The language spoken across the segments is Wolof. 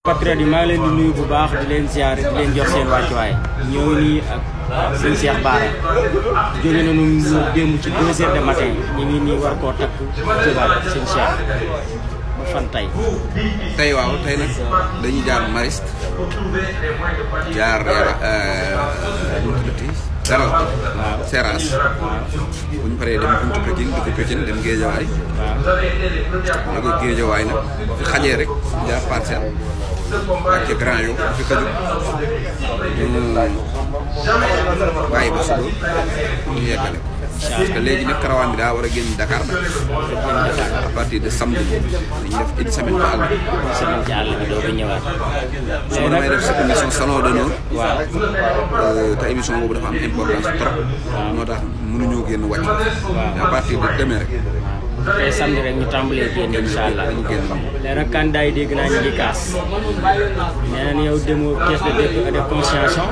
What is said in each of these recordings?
patriote yi maa ngi leen di nuyu bu baax di leen ziar di leen jox seen wàccuwaay ñoo ngi nii ak sëñ Cheikh Bara jóge nañu démb ci 2 heures de matin ñu ngi nii war koo takk jëbaat sëñ Cheikh ba fan tey waaw tey nag dañuy jaar Mariste jaar Daral Seras bu ñu paree dem buntu Pikine dugg Pikine dem Géejawaay jóge Géejawaay nag fi xajee rek jaar Parcelles ak ci Grand Yoff fi xaju ñu bàyyi ba suba ñu yeggale ko parce que léegi nag karawaan bi daa war a génn Dakar nag à partir de samedi dañuy def une semaine ci àll bi. une semaine ci àll bi doo ko ñëwaat. su damay def sa émission salon d'honneur. waaw te émission boobu dafa am importance trop. moo tax mënuñoo génn wàcc. à partir de demain rek. tey samedi rek ñu tàmbalee génn incha allah dañu génn léegi nag candidat yi dégg naa ñu ngi kaas nee nañ yow demoo caisse de dépôt et de consignation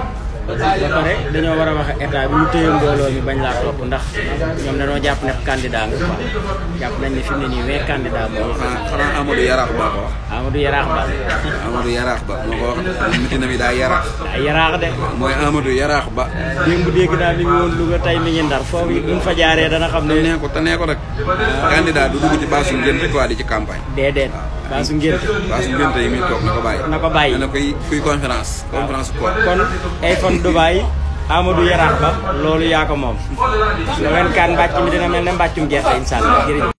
ba pare dañoo war a wax état bi ñu téye mbooloo mi bañ laa topp ndax ñoom dañoo jàpp ne candidat nga quoi jàpp nañ ne fi mu ne nii 20 candidat moo xanaa Amadou Yaraax Ba ko wax. Amadou Yaraax Ba. Amadou Yaraax Ba moo ko wax mitina bi daa yaraax. daa yaraax de. mooy Amadou Yaraax Ba. démb dégg naa mi ngi woon Louga tey mi ngi Ndar foofu it buñ fa jaaree dana xam ne. te nee ko rek. candidat du dugg ci baasu ngénte quoi di ci campagne. déedéet baasu ngénte. baasu ngénte yi muy toog na ko bàyyi. na ko bàyyi na kuy conférence. conférence quoi. kon ay fan Dubaay Amadou Yaraax Ba loolu yaa ko moom. le 24 mbàcc mi dina mel ne mbàccum gerte incha allah jërëjëf.